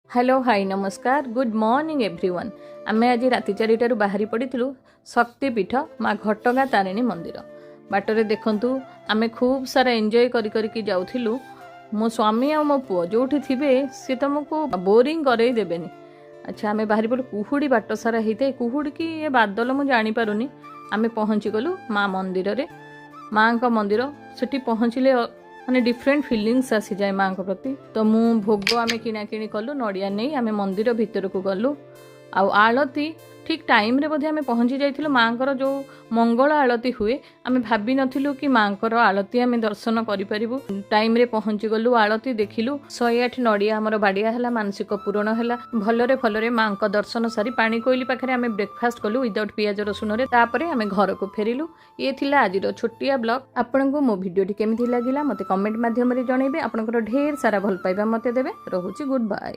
Hello, high, ନମସ୍କାର, good morning everyone. ଆମେ ଆଜି ରାତି 4ଟାରୁ ବାହାରି ପଡ଼ିଥିଲୁ ଶକ୍ତିପୀଠ ମା ଘଟଗାଁ ତାରିଣୀ ମନ୍ଦିର। ବାଟରେ ଦେଖନ୍ତୁ, ଆମେ ଖୁବ୍ ସାରା ଏନ୍ଜୟ କରି କରିକି ଯାଉଥିଲୁ। ମୋ ସ୍ୱାମୀ ଆଉ ମୋ ପୁଅ ଯେଉଁଠି ଥିବେ, ସେ ତୁମକୁ ବୋରିଂ କରେଇ ଦେବେନି। ଆଚ୍ଛା, ଆମେ ବାହାରି ପଡ଼ିଲୁ। କୁହୁଡ଼ି ବାଟ ସାରା ହେଇଥାଏ, କୁହୁଡ଼ି କି ଏ ବାଦଲ ମୁଁ ଜାଣିପାରୁନି। ଆମେ ପହଞ୍ଚିଗଲୁ ମା ମନ୍ଦିରରେ। ମାଙ୍କ ମନ୍ଦିର ସେଠି ପହଞ୍ଚିଲେ ମାନେ ଡିଫରେଣ୍ଟ ଫିଲିଙ୍ଗସ୍ ଆସିଯାଏ ମାଙ୍କ ପ୍ରତି। ତ ମୁଁ ଭୋଗ ଆମେ କିଣାକିଣି କଲୁ, ନଡ଼ିଆ ନେଇ ଆମେ ମନ୍ଦିର ଭିତରକୁ ଗଲୁ। ଆଉ ଆଳତି ଠିକ୍ ଟାଇମ୍ରେ ବୋଧେ ଆମେ ପହଞ୍ଚି ଯାଇଥିଲୁ। ମାଙ୍କର ଯେଉଁ ମଙ୍ଗଳ ଆଳତି ହୁଏ, ଆମେ ଭାବିନଥିଲୁ କି ମାଙ୍କର ଆଳତି ଆମେ ଦର୍ଶନ କରିପାରିବୁ। ଟାଇମ୍ରେ ପହଞ୍ଚିଗଲୁ, ଆଳତି ଦେଖିଲୁ, 108 ନଡ଼ିଆ ଆମର ବାଡ଼ିଆ ହେଲା, ମାନସିକ ପୂରଣ ହେଲା। ଭଲରେ ଭଲରେ ମାଙ୍କ ଦର୍ଶନ ସାରି ପାଣିକୋଇଲି ପାଖରେ ଆମେ ବ୍ରେକଫାଷ୍ଟ କଲୁ ୱିଦାଉଟ୍ ପିଆଜ ରସୁଣରେ। ତାପରେ ଆମେ ଘରକୁ ଫେରିଲୁ। ଇଏ ଥିଲା ଆଜିର ଛୋଟିଆ ବ୍ଲଗ୍। ଆପଣଙ୍କୁ ମୋ ଭିଡ଼ିଓଟି କେମିତି ଲାଗିଲା, ମୋତେ କମେଣ୍ଟ ମାଧ୍ୟମରେ ଜଣାଇବେ। ଆପଣଙ୍କର ଢେର ସାରା ଭଲ ପାଇବା ମୋତେ ଦେବେ। ରହୁଛି, ଗୁଡ୍ ବାଏ।